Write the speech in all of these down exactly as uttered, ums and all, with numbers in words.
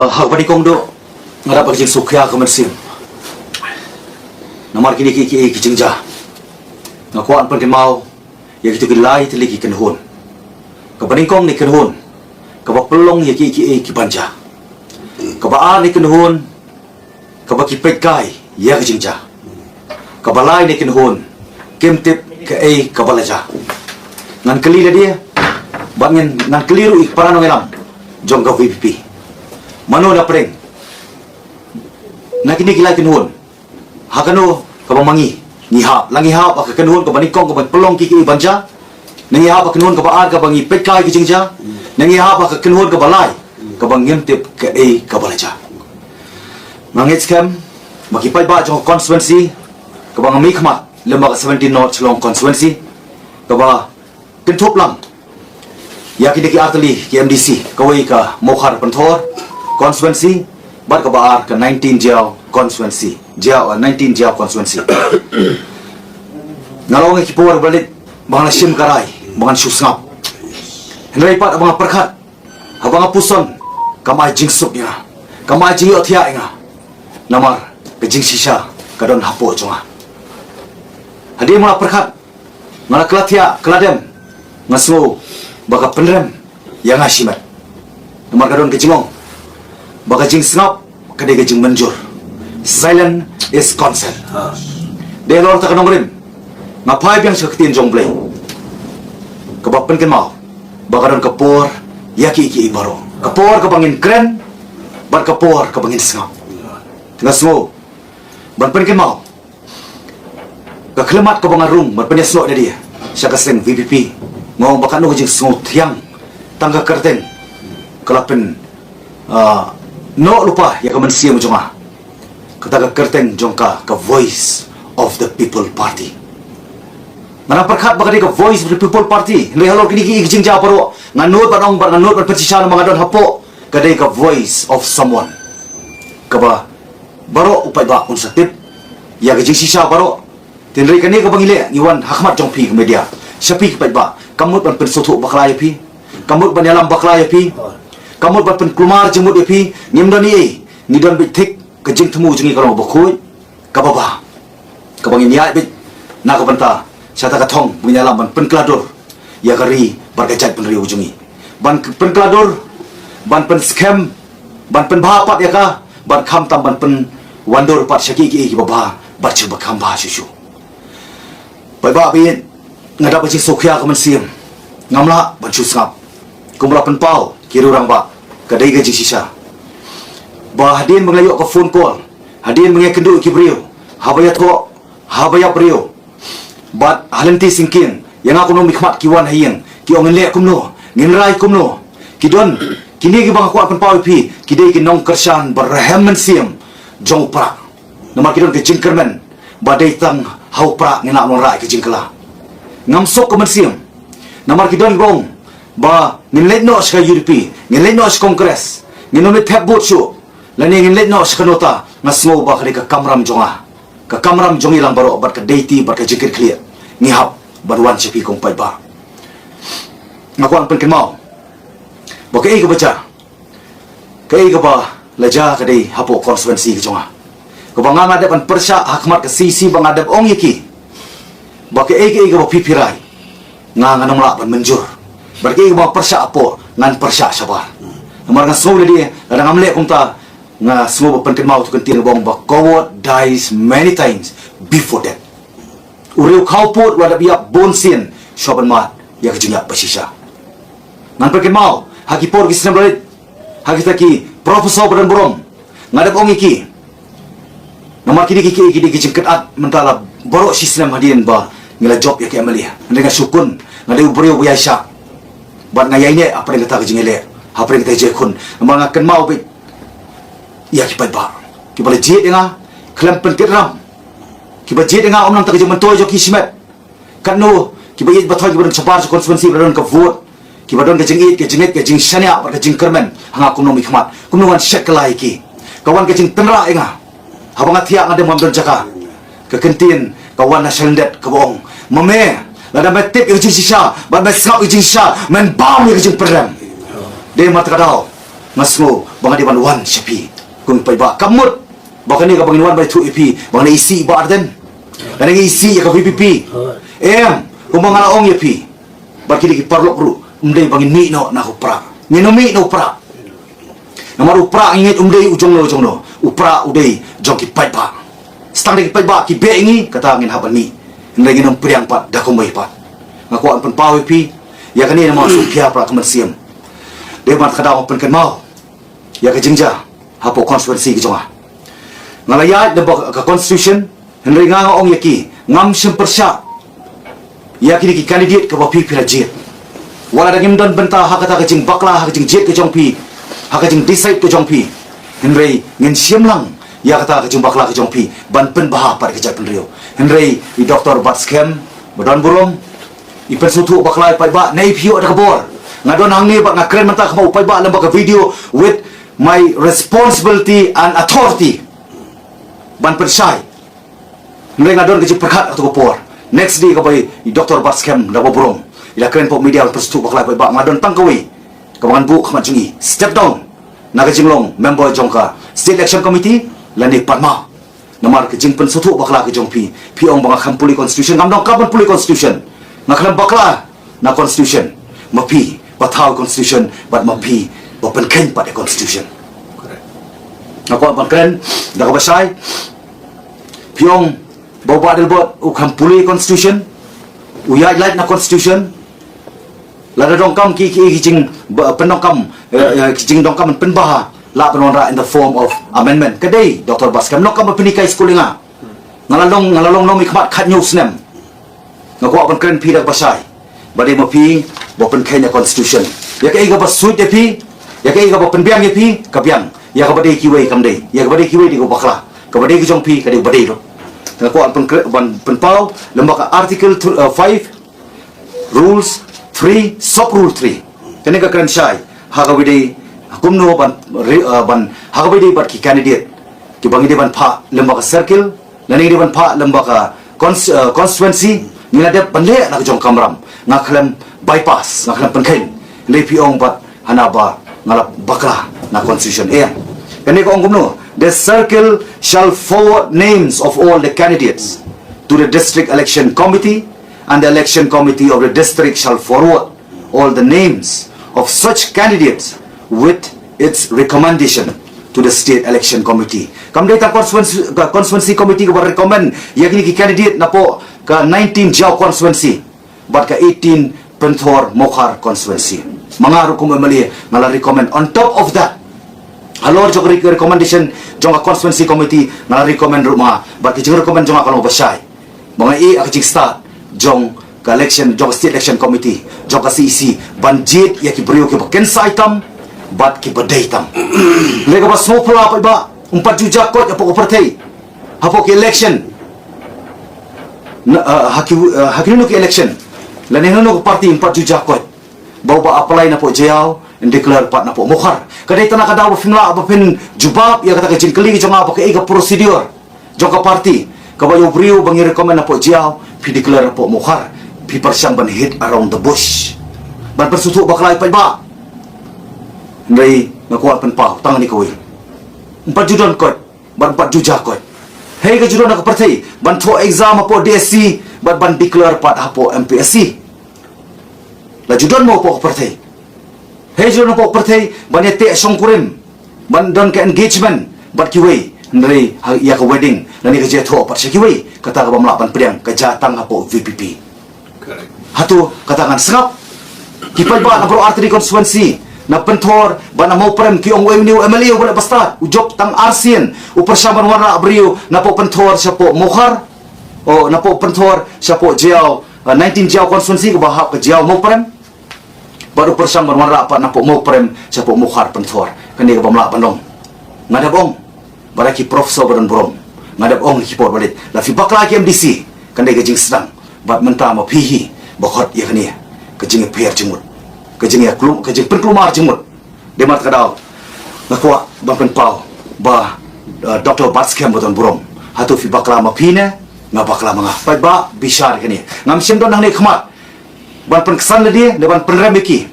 Ha kaba nyngkong, nga dap ka jingsngewkhia ka mynsiem namar kine ki, ki, ki jingjia. Nga kwah pynkynmaw ïa kito ki lai tylli ki kynhun. Kaba nyngkong ne kynhun kaba pynlong ïa ki, ki, ki ban jia. Kaba ar ne kynhun kaba ki peit kai ïa ka jingjia. Kaba lai ne kynhun kim tip kaei kaba la jia. Ngan kylli lade, bad ngan, ngan kylli ruh ïa ki para nongïalam jong ka V P P. Mano na pdeng na kine ki lai kynhun, ha kano kaba ma ngi ngi hap? La ngi hap ha ka kynhun kaba nyngkong kaba pynlong ki, ki ban jia? Ne ngi hap ha ka kynhun kaba ar kaba ngi peit kai ki jingjia? Ne ngi hap ha ka kynhun kaba lai kaba ngim tip kaei kaba la jia? Nga ngeit skhem ba ki paidbah jong ka constituency kaba nga mihkhmat lem bad ka seventeen North Shillong constituency, kaba kynthup lang ïa kine ki artylli ki M D C, kawei ka Mawkhar Pynthor constituency, bad kaba ar ka nineteen Jaïaw constituency, Jaïaw, uh, nineteen Jaïaw constituency. Nga la ong ïa ki por ba la leit ba nga la shim ka rai ba ngan shu sngap. Hynrei pat haba nga pyrkhat, haba nga puson, kam ai jingsuk ïa nga, kam ai jingïohthiah ïa nga. Namar ka jingshisha ka don hapoh jong nga. Hadien ba nga pyrkhat, nga la kylla thiah, kylla dem, nga sngew ba ka pynrem ïa nga shimet. Namar ka don ka jingong ba ka jingsngap ka dei ka jingmynjur. Silence is consent. Dei halor kata ka nongrim nga phai biang sha ka ktien jong U Blei kaba pynkynmaw ba ka don ka por ïa ki, ki baroh. Ka por kaba ngin kren bad ka por kaba ngin sngap. Te nga sngew ban pynkynmaw ka khyllipmat kaba nga rung ban pynïasnoh ïa lade sha ka seng V P P. Nga ong ba katno ka jingsngewthiang, tang ka kyrteng ka la pyn, ah, noh lypa ïa ka mynsiem jong nga. Kata ka kyrteng jong ka, ka Voice of the People Party. Nga dang pyrkhat ba ka dei ka Voice of the People Party, hynrei halor kine ki jingjia baroh nga nud ban ong bad nga nud ban pynshisha namar nga don hapoh, ka dei ka voice of someone kaba baroh u paidbah un sa tip ïa ka jingshisha baroh. Te hynrei kane kaba ngi leh, ngi wan ha khmat jong phi ka media, sha phi ki paidbah, kam mut ban pynsngewthuh bakla ïa phi, kam mut ban ïalam bakla ïa phi, kam mut ban pynkulmar jingmut ïa phi. Ngim don ei ei, ngi don beit thik, ka jingthmu jong ngi ka long kaba khuid, kaba bha, kaba ngin ïaid beit na ka bynta sha kata ka thong ba ngin ïalam ban pynkylla dur ïa ka ri bad ka jaitbynriew jong ngi, ban pynkylla dur, ban pynskhem, ban pynbha pat ïa ka, ban khamtam ban pynwandur pat sha ki, ki, kiba bha bad sha kiba kham bha shuh shuh. Paidbah ba ïeit, nga dap ka jingsngewkhia ka mynsiem, ngam lah ban shu sngap. Kumba la pynpaw ki riew rangbah, ka dei ka jingshisha ba hadien ba nga la ïoh ka phone call, hadien ba nga ïakynduh ïa ki briew, haba ïathoh, haba ïap briew, bad ha lynti syngkien, ïa nga kumno mynkhmat ki wan ha ïing, ki ong ngin leh kumno, ngin rai kumno. Ki don, kine kiba nga kwah pynpaw ïa phi, ki dei ki nongkyrshan ba rhem mynsiem jong u Prah. Namar ki don ka jingkyrmen ba dei tang ha u Prah ngin lah ban wanrah ïa ka jingkylla. Ngam suk ka mynsiem namar ki don kiba ong ba ngin leit noh sha ka U D P, ngin leit noh sha ka Congress, ngin ym leit thep vote shuh, lane ngin leit noh sha ka NOTA. Nga sngew ba ka dei ka kamram jong nga, ka kamram jong ngi lang baroh bad ka dei ti bad ka jingkitkhlieh ngi hap ban wan sha phi ko paidbah. Nga kwah pynkynmaw ba kaei kaba jia, kaei kaba la jia ka dei hapoh constituency ka jong nga, kaba nga, nga dep ban pyrshah ha khmat ka C C, ba nga dep ong ïa ki ba kaei kaei kaba phi phi rai, nga, ngan ym lah ban mynjur. Bad kaei kaba pyrshah hapoh, ngan pyrshah shabar. Namar nga sngew lade, lada ngam leh kumta, nga sngew ba pynkynmaw ïa uto u kyntien ba ong ba coward dies many times before death. U riew khawpud u la dep ïap bun sien shuwa ban mad ïa ka jingïap bashisha. Ngan pynkynmaw, ha ki por ki snem ba la leit, ha kita ki professor ba don burom, nga dep ong ïa ki, namar kine ki, ki, ki dei ki jingkynad mynta la baroh shi snem hadien ba ngi la jop ïa ka M L A. Hynrei nga shu khun, nga dei u briew ba ïaishah bad nga ïaineh hapdeng kata ka jingïaleh, hapdeng kata ka jingkhun. Namar nga kynmaw beit ïa ki paidbah kiba la jied ïa nga khlem pynkitram, kiba jied ïa nga ym nang ta ka jingmyntoi jong ki shimet. Katno kiba ïeit ba thoh kiba don shabar jong ka constituency, ba la don ka vote, kiba don ka jingïeit, ka jingngeit, ka jingshaniah bad ka jingkyrmen ha nga kumno mynkhmat, kumno ngan shet kylla ïa ki. Ka wan ka jingtynrah ïa nga haba nga thiah, nga dem ngam don jaka. Ka kyntien ka wan na shalyndet kaba ong, ma me, lada me tip ïa ka jingshisha bad me sngap ïa ka jingshisha, men bam ïa ka jingpynrem. Dei ma kata ka daw Nga sngew ba nga dei ban wan sha phi kum i paidbah. Kam mut ba kane kaba ngin wan ban ïathuh ïa phi ba nga dei isih i Bah Ardent, nga dei isih ïa ka VPP. Em, kumba nga la ong ïa phi bad kine ki paralok ruh, ym dei ba ngin mih noh na u Prah. Ngin ym mih na u Prah. Namar u Prah ngi ngeit um dei u jong no jong no. U Prah u dei jong ki paidbah. Tang da ki paidbah ki beh ïa ngi, kata ngin hap ban mih. Hynrei ngin ym pdiang pat da kumwei pat. Nga kwah ban pynpaw ïa phi ïa kane namar shu phiar Prah ka mynsiem. Dei ban kata ban pynkynmaw ïa ka jingjia hapoh constituency ka jong nga. Nga la ïaid da ka constitution, hynrei nga nga ong ïa ki, ngam shym pyrshah ïa kine ki candidate kaba phi phi la jied. Wat la dang ngim don bynta ha kata ka jingbakla, ha ka jingjied ka jong phi, ha ka jingdecide ka jong phi, hynrei ngin shim lang ïa kata ka jingbakla ka jong phi ban pynbha pat ka jaitbynriew. Hynrei i Doctor Batskhem ba don burom, i pynsngewthuh bakla ïa u paidbah, ne i phi ïoh da ka bor. Nga don hangne bad nga kren mynta kum u paidbah lem bad ka video with my responsibility and authority ban pynshai. Hynrei nga don ka jingpyrkhat ha kato ka por. Next day kaba i Doctor Batskhem da ba burom i la kren hapoh media ban pynsngewthuh bakla ïa u paidbah, nga don tang kawei kaba ngan buh khmat jong i, step down na ka jinglong member jong ka State Election Committee lane pan maw. Namar ka jingpynsngewthuh bakla ka jong phi, phi ong ba nga khlem pule constitution, ngam donkam ban pule constitution. Nga khlem bakla na constitution, ma phi ba thaw constitution bad ma phi ba pynkheiñ pat ïa constitution. Nga kwah ban kren da kaba shai. Phi ong ba u Bah Adelbert u khlem pule constitution, u ïaid lait na constitution. Lada donkam ki ki ki jing ba- pyndonkam, eh, eh, ki jingdonkam pynbha, lah ban wanrah in the form of amendment. Ka dei Doctor Batskhem, donkam ba pynhikai skul ïa nga. Nga la long, nga la long nongmihkhmat khathynñiew snem. Nga kwah ban kren phi da kaba shai ba dei ma phi ba pynkheiñ ïa constitution. Ïa kaei kaba suit ïa phi, ïa kaei kaba pynbiang ïa phi, ka biang. Ïa kaba dei kiwei kam dei. Ïa kaba dei kiwei dei kaba bakla. Kaba dei ka jong phi ka dei kaba dei ruh. Nga kwah ban pynkre- ban pynpaw lem bad ka article th- uh, five, rules three, sub rule three. Kane ka kren shai ha kaba dei kumno ban re- uh, ban ha kaba dei bad ki candidate kiba ngi dei ban phah lem bad ka circle, lane ngi dei ban phah lem bad ka cons- uh, constituency. Ngi la dep ban leh na ka jong ka kamram. Nga khlem bypass, nga khlem pynkheiñ. Hynrei phi ong bad hana ba nga la bakla na constitution. Eh, kane ka ong kumno? The circle shall forward names of all the candidates to the district election committee, and the election committee of the district shall forward all the names of such candidates with its recommendation to the state election committee. Kam dei tang constituency, constituency committee kaba recommend ïa kine ki candidate napoh ka nineteen Jaïaw constituency bad ka eighteen Pynthor Mawkhar constituency. Ma nga ruh kum MLA nga la recommend. On top of that, halor jong ka re- recommendation jong ka constituency committee nga la recommend ruh ma nga, bad ka jingrecommend jong nga ka long ba shai. Ba nga ïeh ïa ka jingstad jong ka election, jong ka state election committee, jong ka CEC, ban jied ïa ki briew kiba kynsai tam bad kiba dei tam. Lei kaba sngewphylla paidbah, ym pat ju jia koit hapoh ka pyrthei hapoh ki election. Na, uh, ha ki, uh, ha kino kino ki election, lane hano hano ka party, ym pat ju jia koit ba uba apply napoh Jaïaw yn declare pat napoh Mawkhar. Ka dei tang na ka daw ba phim lah ba phin jubab ïa kata ka jingkylli ka jong nga ba kaei ka procedure jong ka party kaba ïa u briew ba ngi recommend napoh Jaïaw phi declare napoh Mawkhar. Phi pyrshang ban hit around the bush ban pynsngewthuh bakla ïa u paidbah. Hynrei nga kwah pynpaw tang kane kawei. Ym pat ju don koit bad ym pat ju jia koit. Hei, ka ju don ha ka pyrthei ban thoh exam hapoh DSC bad ban declare pat hapoh MPSC. La ju don mo hapoh ka pyrthei? Hei, ju don hapoh ka pyrthei ban ïa teh shongkurim, ban don ka engagement bad kiwei, hynrei ha ïa ka wedding lane ka jingïathoh pat sha kiwei, kata kaba ym lah ban pdiang, ka jia tang hapoh VPP. Correct. Hato kata ngan sngap? Ki paidbah na baroh artylli constituency, na Pynthor bad na Mawprem, ki ong uei une u MLA uba leh ba stad, u jop tang arsien, u pyrshang ban wanrah briew napoh Pynthor shapoh Mawkhar, o napoh Pynthor shapoh Jaïaw, uh, nineteen Jaïaw constituency kaba hap ka Jaïaw Mawprem. Bad u pyrshang ban wanrah pat napoh Mawprem shapoh Mawkhar Pynthor. Kane kaba ym lah ban long. Nga dep ong, bad ïa ki professor ba don burom, nga dep ong ïa ki por ba leit, la phi bakla ïa ki MDC, kan dei ka jingsdang. Bad mynta ma phi hi ba khot ïa kane ka jingïapher jingmut, ka jingïaklum, ka jingpynkulmar jingmut. Dei namar kata ka daw nga kwah ban pynpaw ba, uh, Doctor Batskhem ba don burom, hato phi bakla ma phi ne nga bakla ma nga? Paidbah, bishar ïa kane. Ngam shym don hangne khmat ban pynksan lade ne ban pynrem ïa ki,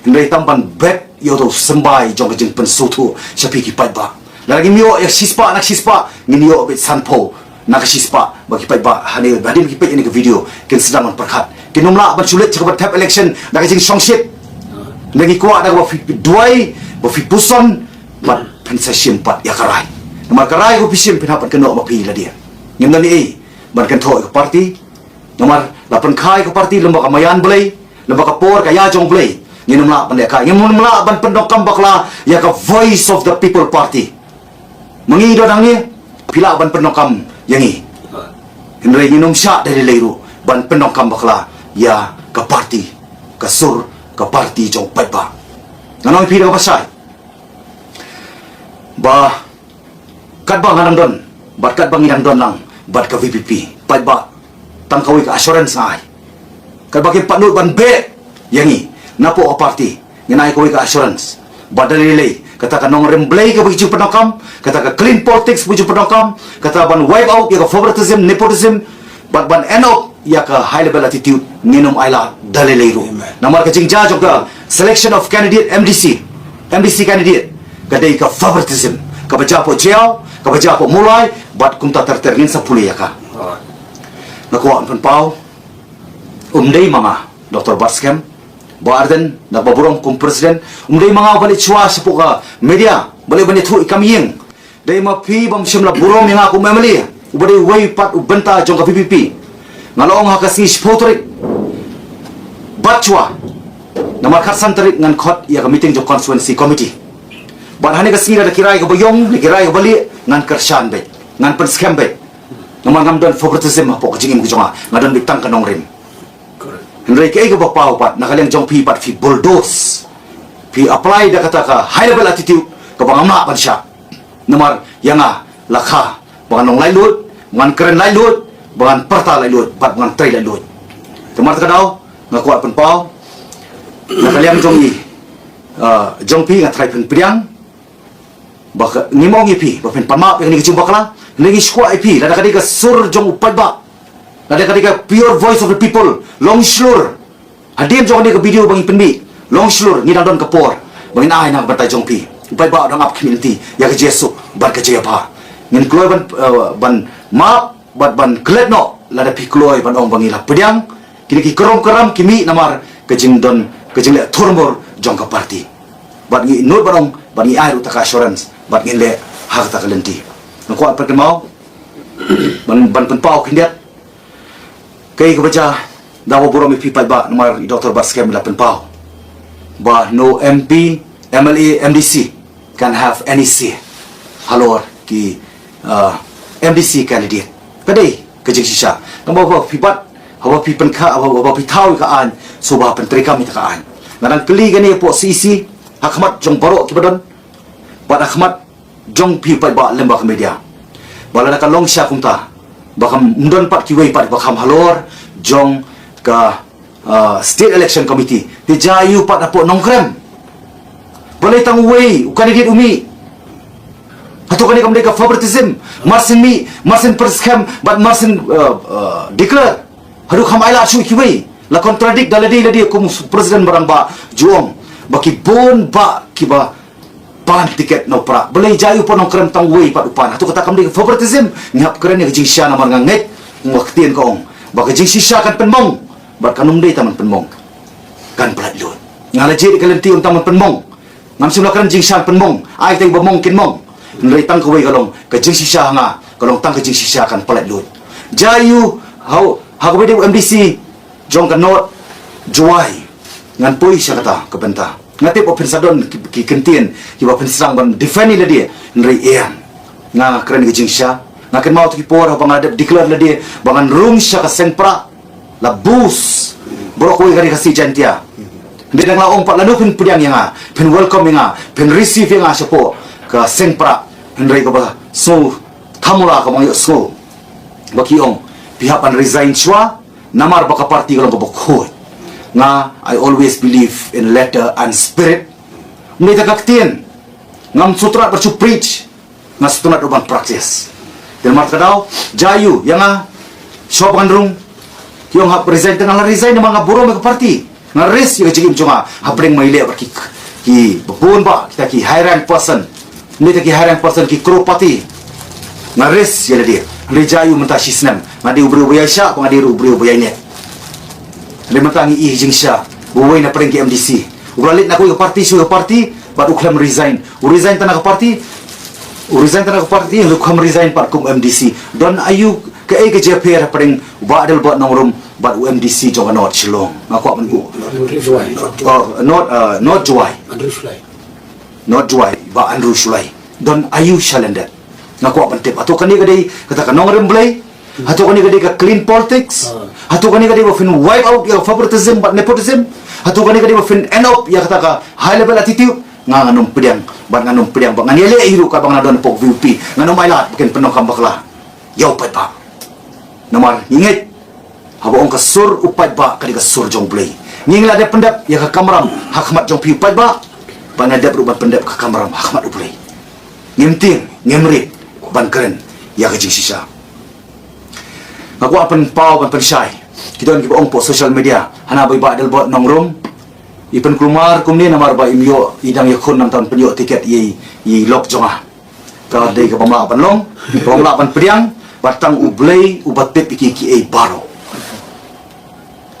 hynrei tang ban bet ïoh to symbai jong ka jingpynsngewthuh sha phi ki paidbah. Lada ngim ïoh ïa shispah na shispah, ngin ïoh beit sanphew na ka shispah ba ki paidbah, hane hadien ki peit ïa ka video, kin sdang ban pyrkhat. Kin nym lah ban shu leit sha kaba thep election da ka jingshongshit. Ngi kwah da kaba phi duwai, ba phi puson, bad phin sa shim pat ïa ka rai. Namar ka rai kaba phi shim phin hap ban kynnoh ma phi lade. Ngim don ei ban kynthoh ïa ka party. Namar la pynkha ïa ka party lem bad ka maïan Blei, lem bad ka por ka ïa jong Blei. Ngin nym lah ban lehkai, ngin nym lah ban pyndonkam bakla ïa ka Voice of the People Party. Ma ngi don hangne, phi lah ban pyndonkam ïa ngi. Hynrei ngin nym shah da lei lei ruh ban pyndonkam bakla ïa ka party, ka sur ka party jong u paidbah. Ngan ong ïa phi da kaba shai ba katba nga dang don bad katba ngi dang don lang bad ka V P P, paidbah, tang kawei ka assurance nga ai. Katba kim pat nud ban beh ïa ngi napoh ka party, ngin ai kawei ka assurance ba da lei lei kata ka nongrim Blei kaba ki ju pyndonkam, kata ka clean politics ba ki ju pyndonkam, kata ban wipe out ïa ka favoritism, nepotism, bad ban end up ïa ka high level attitude, ngin nym ai lad da lei lei ruh. Amen. Namar ka jingjia jong ka selection of candidate M D C, M D C candidate, ka dei ka favoritism, kaba jia hapoh Jaïaw, kaba jia hapoh Mawlai, bad kumta ter ter, ngin sa pule ïa ka. Nga kwah ban pynpaw, um dei ma nga, Doctor Batskhem, Bah Ardent, na kaba burom kum president, um dei ma nga uba leit shuwa shapoh ka media, ba leit ban ïathuh ïa ka kam ïing. Dei ma phi bym shym la burom ïa nga kum M L A, uba dei uwei pat u bynta jong ka V P P. Nga la ong ha ka sngi shiphew tarik bad shuwa, namar khatsan tarik ngan khot ïa ka meeting jong constituency committee. Bad hane ka sngi lada ki rai kaba ïong, ki rai kaba lieh, ngan kyrshan beit, ngan pynskhem beit. Namar ngam don favoritism hapoh ka jingim ka jong nga, nga don beit tang ka nongrim. Hynrei kaei kaba paw pat, na ka liang jong phi pat phi bulldoze, phi apply da kata ka high level attitude kaba ngam lah ban shah. Namar ïa nga la kha ba ngan long laitluid, ba ngan kren laitluid, ba ngan pyrta laitluid, bad ba ngan trei laitluid. Te namar kata ka daw nga kwah pynpaw, na ka liang jong i, ah, jong phi nga trai pynpdiang, ba ka, ngim ong ïa phi ba phin pan map ïa kane ka jingbakla. Hynrei ngi shu kwah ïa phi, lada ka dei ka sur jong u paidbah, lada ka dei ka pure voice of the people, long shlur. Hadien jong kane ka video ba ngi pynmih, long shlur, ngi dang don ka por ba ngin ai na ka bynta jong phi. U paidbah u dang ap khmih lynti ïa ka jingsuk bad ka jingïabha. Ngin kloi ban, eh, ban map bad ban klet noh lada phi kloi ban ong ba ngi la pdiang. Kine ki kyrhai kyrhai ki mih namar ka jingdon, ka jingleh thurmur jong ka party. Bad ngi nud ban ong, bad ngi ai ruh kata ka assurance, bad ngin leh ha kata ka lynti. Nga kwah pynpaw, ban, ban pynpaw khyndiat. Kaei kaba jia, da kaba burom ïa phi paidbah, namar i Doctor Batskhem i la pynpaw ba no M P, M L A, M D C can have any say halor ki, uh, M D C candidate. Ka dei ka jingshisha. Tang ba haba phi bat, haba phi pynkha, haba, haba phi thaw ïa ka aiñ, sngewbha pyntreikam ïa ka aiñ. Nga dang kylli kane hapoh C E C, ha khmat jong baroh kiba don, bad ha khmat jong phi paidbah lem bad ka media. Ba lada ka long shisha kumta, ba kam don pat kiwei pat ba kham halor jong ka, ah, State Election Committee, te jia aïu pat hapoh Nongkrem? Balei tang uwei u candidate u mih? Hato kane kam dei ka favoritism? Mar syn mih, mar syn pynskhem, bad mar syn, ah, ah, declare. Haduh kham ai lad shuh kiwei. La contradict da lade lade, kum u President ba rangbah ju ong ba ki bun bah kiba pan tiket na u Prah. Balei jia aïu pat Nongkrem tang uwei pat u pan? Hato kata kam dei ka favoritism? Ngi hap kren ïa ka jingshisha namar nga ngeit, kumba ka ktien ka ong ba ka jingshisha kan pynmong. Bad kan ym dei tang ban pynmong, kan pyllait luid. Nga la jied ïa ka lynti ym tang ban pynmong. Ngam shym la kren jingshisha pynmong. Ai tang ba mong kin mong. Hynrei tang kawei ka long ka jingshisha ha nga, ka long tang ka jingshisha kan pyllait luid. Jia aïu, hau, ha kawei de u M D C jong ka North Jowai. Ngan poi sha kata ka bynta. Nga tip ba phin sa don ki, ki kyntien kiba phin sdang ban defend ïa lade, hynrei ïa nga, nga kren ka jingshisha. Nga kynmaw tu ki por haba nga dep declare lade ba ngan rung sha ka seng Prah, la bus baroh kawei ka Ri Khasi Jaiñtia. Hynrei dang la ong pat, lano phin pdiang ïa nga, phin welcome ïa nga, phin receive ïa nga shapoh ka seng Prah. Hynrei kaba sngewthamula kaba nga ïohsngew ba ki ong, phi hap ban resign shuwa, namar ba ka party ka long kaba khuid. Nga, I always believe in letter and spirit. Ym dei tang ka ktien. Ngam sngewtynnat ban shu preach, nga sngewtynnat ruh ban practice. Te namar kata ka daw, jia aïu ïa nga, shuwa ba ngan rung, ki ong hap resign, te nga la resign namar nga burom ïa ka party. Nga risk ïa ka jingim jong nga hapdeng ba ngi leh bad ki, ki babun ba kita ki high rank person, ne kita ki high rank person ki crorepati. Nga risk ïa lade. Hynrei jia ïa u mynta shi snem, nga dei u briew ba ïaishah, ba nga dei ruh u briew ba ïaineh. Hynrei mynta ngi ïohi jingshisha ba uwei na pdeng ki M D C, u la leit na kawei ka party sha kawei ka party, bad u khlem resign. U resign tang na ka party, u resign tang na ka party, u khlem resign pat kum M D C. Don aiu, kaei ka jingpher hapdeng u Bah Adelbert Nongrum bad u M D C jong ka North Shillong? Nga kwah ban buh. Andrew Jowai. Oh, North, uh, North Jowai. Andrew Shullai. North Jowai, Bah Andrew Shullai. Don aiu shalyndet? Nga kwah ban tip. Hato kane ka dei kata ka nongrim Blei? Hato kane ka dei ka clean politics? Hato kane ka dei ba phin wipe out ïa ka favoritism bad nepotism? Hato kane ka dei ba phin end up ïa kata ka high level attitude? Nga, ngan ym pdiang, bad ngan ym pdiang, bad ngan ïaleh hi ruh katba nga la don hapoh VPP. Ngan ym ailad ba kin pyndonkam bakla ïa u paidbah. Namar ngi ngeit, haba ong ka sur u paidbah ka dei ka sur jong u Blei. Ngi la dep pyndep ïa ka kamram ha khmat jong phi u paidbah, bad ngi la dep ruh ban pyndep ka kamram ha khmat u Blei. Ngim tieng, ngim rit ban kren ïa ka jingshisha. Nga kwah pynpaw ban pynshai. Ki don kiba ong hapoh social media, hana ba i Bah Adelbert Nongrum i pynkulmar kumne namar ba im ïoh, i dang ïakhun, namar ym pynïoh tiket ïa i, i lok jong nga. Ka dei kaba ym lah ban long, kaba ym lah ban pdiang, bad tang u Blei uba tip ïa ki, kiei baroh.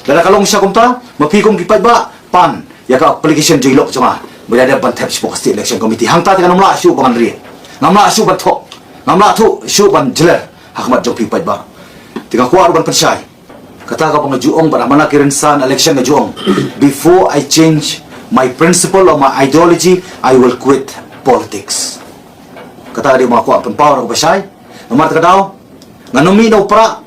Lada ka long shisha kumta, ma phi kum ki paidbah, pan ïa ka application jong i lok jong nga, ba ïa dep ban thep shapoh ka State Election Committee. Hangta te ngan ym lah shuh ban ri, ngam lah shuh ban thok, ngam lah shuh ban jler ha khmat jong phi paidbah. Te nga kwah ruh ban pynshai. Kata kaba nga ju ong bad ha man la ki rynsan election nga ju ong, before I change my principle or my ideology, I will quit politics. Kata ka dei ba nga kwah pynpaw ruh kaba shai. Namar kata ka daw, ngan ym mih na u prah,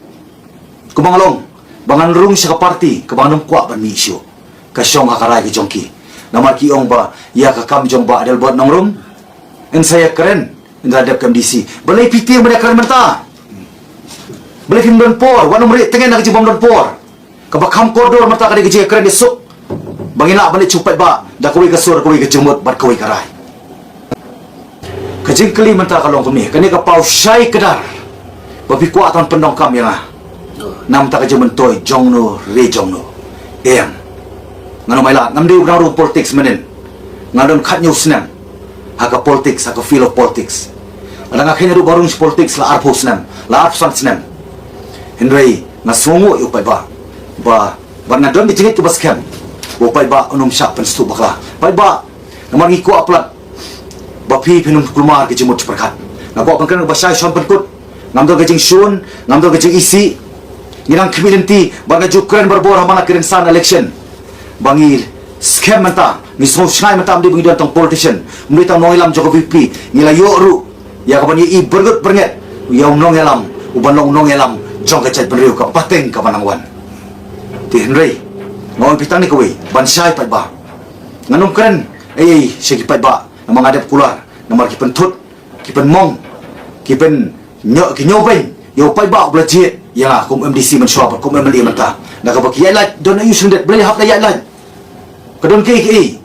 kumba nga long, ba ngan rung sha ka party kaba ngan ym kwah ban mih shuh. Ka shong ha ka rai ka jong ki. Namar ki ong ba ïa ka kam jong Bah Adelbert Nongrum, yn sa ïakren, ynda dep ka MDC. Balei phi tieng ban ïakren mynta? Balei phim don por? Wat nym rieh tngen ha ka jingbym don por. Kaba kham kordor mynta ka dei ka jingïakren ïasuk, ba ngin lah ban leit sha u paidbah da kawei ka sur, kawei ka jingmut bad kawei ka rai. Ka jingkylli mynta ka long kumne, kane ka paw shai kdar ba phi kwah tang pyndonkam ïa nga na bynta ka jingmyntoi jongno re jongno? Em. Ngan ym ailad, ngam dei u nongrung politics mynnin. Nga don khathynñiew snem ha ka politics, ha ka field of politics. Lada nga kheiñ haduh ba rung sha politics la arphew snem, la arphew san snem. Hynrei nga sngewnguh ïa u paidbah ba, ba nga don ka jingngeit kaba skhem ba u paidbah un ym shah pynsngewthuh bakla. Paidbah, namar ngi kwah palat ba phi phin ym kulmar ka jingmut jingpyrkhat. Nga kwah ban kren kaba shai, shon pynkut. Ngam don ka jingshun, ngam don ka jingisih. Ngi dang khmih lynti bad nga ju kren barabor ha man la ki rynsan election ba ngi skhem mynta, ngi sngew shngaiñ mynta, ym dei ba ngi don tang politician, ym dei tang nongïalam jong ka VPP. Ngi la ïoh ruh ïa kaban ïohi byrngut byrnget ïa u nongïalam uban long u nongïalam jong ka jaitbynriew, ka pateng kaban nang wan. Te hynrei nga ong ïa phi tang kane kawei, ban shai paidbah. Ngan ym kren ei ei sha ki paidbah namar nga dep kular, namar ki pynthut, ki pynmong, ki pyn, ñiew, ki ñiewbeiñ ïa u paidbah uba la jied ïa nga kum MDC mynshuwa bad kum MLA mynta. Na kaba ki ïaid lait, don aiu shu lyndet, balei hap da ïaid lait? Ka don kiei kiei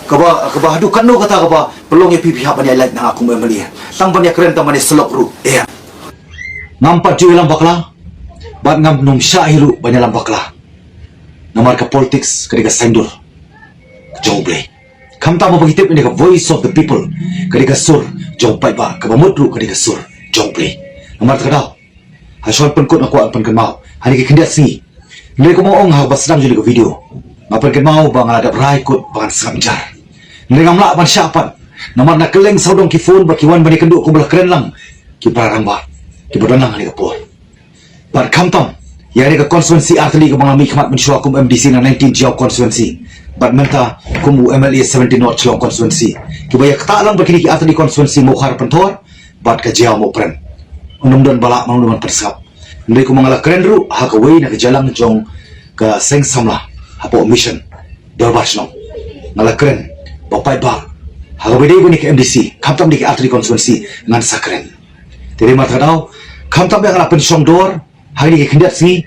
kaba, kaba haduh katno kata kaba pynlong ïa phi, phi hap ban ïaid lait na nga kum MLA? Tang ban ïakren, tang ban ïasyllok ruh, eh. Ngam pat ju ïalam bakla bad ngam nym shah hi ruh ban ïalam bakla. Namar ka politics ka dei ka saiñdur jong U Blei. Khamtam ba ngi tip ïa ka voice of the people, ka dei ka sur jong u paidbah, kaba mut ruh ka dei ka sur jong U Blei. Namar kata ka daw, ha shon pynkut nga kwah pynkynmaw ha kine ki khyndiat sngi. Hynrei kumba ong ha kaba sdang jong kane ka video, nga pynkynmaw ba nga la dep rai kut ba ngan sngap jar. Hynrei ngam lah ban shah pat, namar na kylleng sawdong ki phone ba ki wan ban ïakynduh kumba la kren lang ki para rangbah kiba don lang ha kane ka por. Bad khamtam ïa kane ka constituency artylli kaba nga la mihkhmat mynshuwa kum MDC na nineteen Jaïaw constituency, bad mynta kum u MLA seventeen North Shillong constituency, kiba ïa ktah lang bad kine ki artylli constituency, Mawkhar Pynthor bad ka Jaïaw Mawpren. Ym don ba lah, ym don ban pynsngap. Hynrei kumba nga la kren ruh ha kawei na ka jingïalang jong ka Seng Samla hapoh Mission Dorbar Shnong, nga la kren ba paidbah, ha kaba ïadei bad kane ka MDC, khamtam kine ki artylli constituency, ngan sa kren. Te dei namar kata ka daw, khamtam ba nga la pynshong dor ha kine ki khyndiat sngi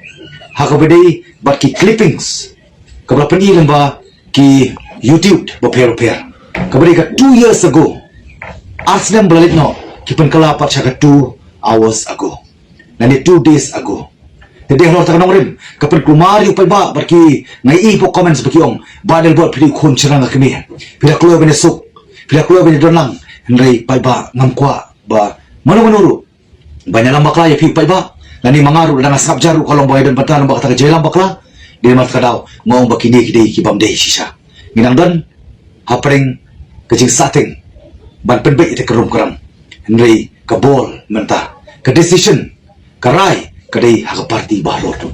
ha kaba ïadei bad ki clippings kaba la pyni lyngba ki YouTube bapher bapher, kaba dei ka two years ago. Ar snem ba la leit noh ki pynkylla pat sha ka two hours ago, lane two days ago. Te dei halor kata ka nongrim ka pynkulmar ïa u paidbah bad ki, nga ïohi hapoh comments ba ki ong, Bah Adelbert, phi dei u khun shynrang ka kmie, phi da kloi ban ïasuk, phi da kloi ban ïadon lang. Hynrei paidbah, ngam kwah ba mano mano ruh ban ïalam bakla ïa phi u paidbah. Lane ma nga ruh, lada nga sngap jar ruh, ka long ba nga ïadon bynta lyngba kata ka jingïalam bakla. Dei namar kata ka daw nga ong ba kine ki dei ki bym dei shisha. Ngi nang don hapdeng ka jingsahteng ban pynbeit ïa kata ka rum ka ram. Hynrei ka bor mynta, ka decision, ka rai ka dei ha ka party baroh tu.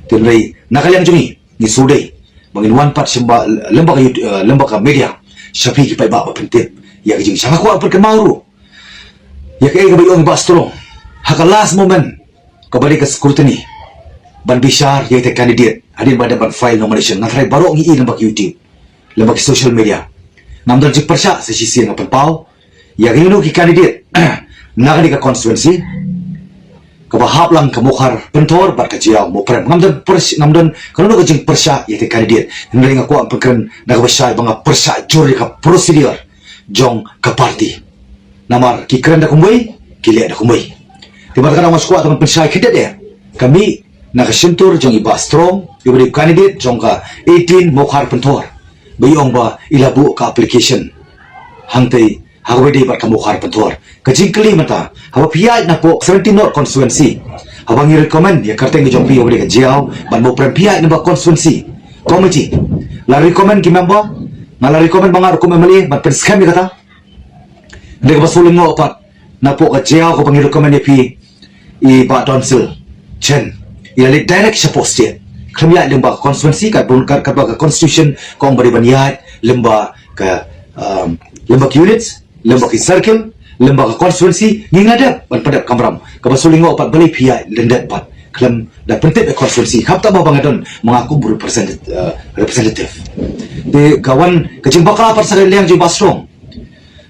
Te hynrei na ka liang jong ngi, ngi shu dei ba ngin wan pat sha ba, lyngba ka YouTube, eh, lyngba ka media, sha phi ki paidbah ba pyntip ïa ka jingshisha. Nga kwah pynkynmaw ruh ïa kaei kaba ïa ong i Bah Strong ha ka last moment, kaba dei ka scrutiny ban bishar ïa ita i candidate hadien ba dep ban file nomination. Nga tharai baroh ngi i lyngba ka YouTube, lyngba ki social media. Ngam don jingpyrshah, sa shisien nga pynpaw ïa kino kino ki candidate na kane ka constituency kaba hap lang ka Mawkhar Pynthor bad ka Jaïaw Mawprem. Ngam don pyrsh-, ngam don kano kano ka jingpyrshah ïa ita i candidate. Hynrei nga kwah pynkren da kaba shai ba nga pyrshah jur ïa ka procedure jong ka party. Namar ki kren da kumwei, ki leh da kumwei. Te bad kata nga shu kwah tang ban pynshai khyndiat ïa ka mih na ka shyntur jong i Bah Strong, iba dei u candidate jong ka eighteen Mawkhar Pynthor, ba i ong ba i la buh ka application hangtei ha kawei de bad ka Mawkhar Pynthor. Ka jingkylli mynta, haba phi ïaid napoh seventeen North constituency, haba ngi recommend ïa ka kyrteng ka jong phi, haba dei ka Jaïaw bad Mawprem, phi ïaid napoh constituency committee, la recommend ki member, nga la recommend ba nga ruh kum M L A ban pynskhem ïa kata. Hynrei kaba shu lyngngoh pat napoh ka Jaïaw kaba ngi recommend ïa phi, i Bah Donsil Chen, i la leit direct shapoh state. Khlem ïaid lyngba ka constituency, katba, katba ka constitution ka ong ba dei ban ïaid lyngba ka, um, lyngba ki units, lyngba ki circle, lyngba ka constituency, ngi la dep ban pyndep kamram. Kaba shu lyngngoh pat, balei phi ïaid lyndet pat khlem da pyntip ïa ka constituency? Khamtam ba nga don ma nga kum represent-, uh, representative. Te ka wan ka jingbakla pat sha ka liang jong i Bah Strong.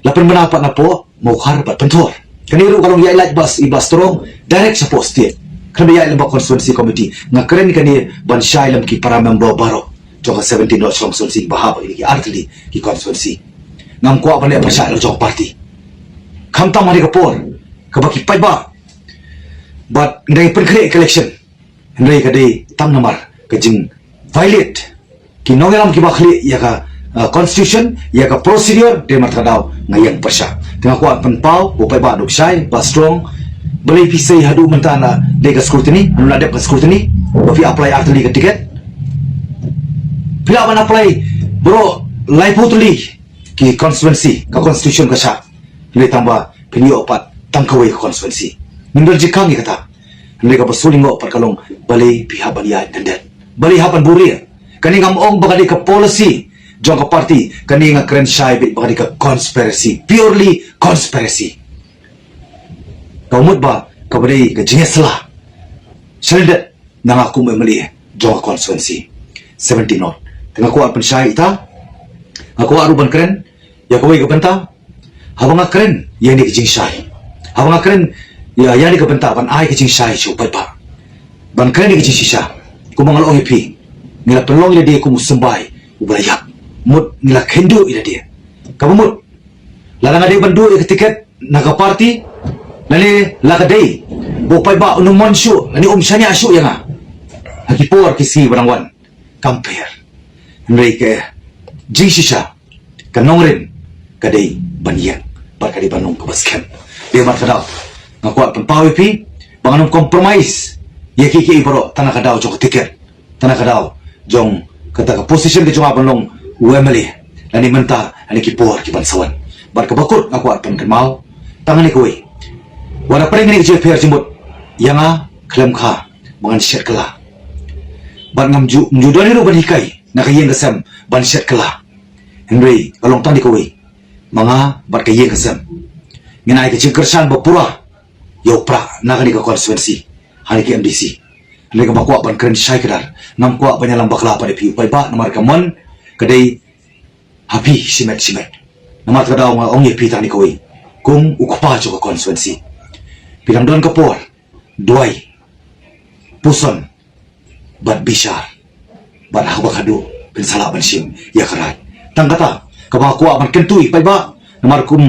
La pynbna pat napoh Mawkhar bad Pynthor. Kane ruh ka long ïaid lait bas, i Bah Strong direct shapoh state, khlem da ïaid lyngba constituency committee. Nga kren kane ban shai lem ki para member baroh jong ka seventeen North constituency ba hap ha kine ki artylli ki constituency. Ngam kwah ban leh pyrshah la jong ka party. Khamtam ha kane ka por kaba ki paidbah bad ngi dang pynkhreh election. Hynrei ka dei tang namar ka jing violate ki nongïalam kiba khlieh ïa ka, uh, constitution, ïa ka procedure, dei namar kata ka daw nga ïeng pyrshah. Te nga kwah pynpaw, u paidbah duk shai, Bah Strong, balei phi sei haduh mynta na dei ka scrutiny, haduh na dep ka scrutiny, ba phi apply artylli ka ticket. Phi lah ban apply baroh laiphew tylli ki constituency, ka constitution ka shah. Hynrei tang ba phin ïoh pat tang kawei ka constituency. Ngim don jingkhang ïa kata. Hynrei kaba shu lyngngoh pat ka long, balei phi hap ban ïaid lyndet? Balei hap ban buhrieh? Kane ngam ong ba ka dei ka policy jong ka party, kane nga kren shai beit ba ka dei ka conspiracy, purely conspiracy. Ka mut ba kaba dei ka jingïasyllok sha lyndet na nga kum M L A jong ka constituency seventeen North. Te nga kwah pynshai ita, nga kwah ruh ban kren ïa kawei ka bynta. Haba nga kren ïa kane ka jingshai, haba nga kren ïa, ïa kane ka bynta ban ai ka jingshai sha u paidbah, ban kren ïa ka jingshisha, kumba nga la ong ïa phi, ngi la pynlong ïa lade kum u symbai uba la ïap. Mut ngi la kynduh ïa lade. Kaba mut, lada nga dei ban duh ïa ka ticket na ka party, lane la ka dei ba u paidbah un ym mon shuh lane um shaniah shuh ïa nga ha ki por ki sngi ba dang wan, kam pher. Hynrei ka jingshisha, ka nongrim ka dei ban ïeng bad ka dei ban long kaba skhem. Dei namar kata ka daw nga kwah pynpaw ïa phi ba ngan ym compromise ïa kiei kiei baroh tang na ka daw jong ka ticket, tang na ka daw jong kata ka position ka jong nga ban long u M L A, lane mynta lane ki por ki ban sa wan. Bad kaba kut nga kwah pynkynmaw tang kane kawei, wat la pyrshah kane ka jingpher jingmut ïa nga, khlem kha ba ngan shet kylla. Bad ngam ju, ngam ju don hi ruh ban hikai na ka ïing ka sem ban shet kylla. Hynrei ka long tang dei kawei, ma nga bad ka ïing ka sem ngin ai ka jingkyrshan ba pura ïa u prah na kane ka constituency ha kane ka M D C. Hynrei kaba kwah ban kren shai kdar, ngam kwah ban ïalam bakla pat ïa phi u paidbah, namar ka mon ka dei ha phi shimet shimet. Namar kata ka daw nga ong ïa phi tang dei kawei, kum u kpa jong ka constituency, phi dang don ka por duwai, puson bad bishar, bad ha kaba khadduh phin sa lah ban shim ïa ka rai. Tang kata kaba nga kwah ban kyntu ïa u paidbah, namar kum,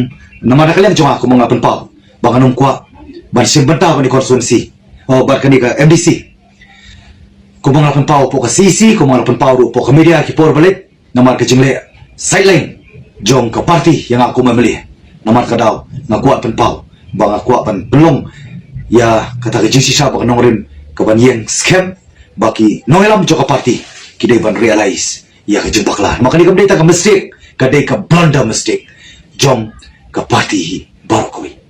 namar na ka liang jong nga kum nga pynpaw ba ngan ym kwah ban shim bynta bad kane ka constituency, oh, bad kane ka M D C. kumba nga la pynpaw hapoh ka C C, kumba nga la pynpaw ruh hapoh ka media ki por ba leit, namar ka jingleh sideline jong ka party ïa nga kum M L A. Namar ka daw nga kwah pynpaw ba nga kwah ban pynlong ïa kata ka jingshisha ba ka nongrim ka ban ïeng skhem, ba ki nongïalam jong ka party ki dei ban realize ïa ka jingbakla. Namar kane kam dei tang ka mistake, ka dei ka blunder mistake jong ka party hi baroh kawei.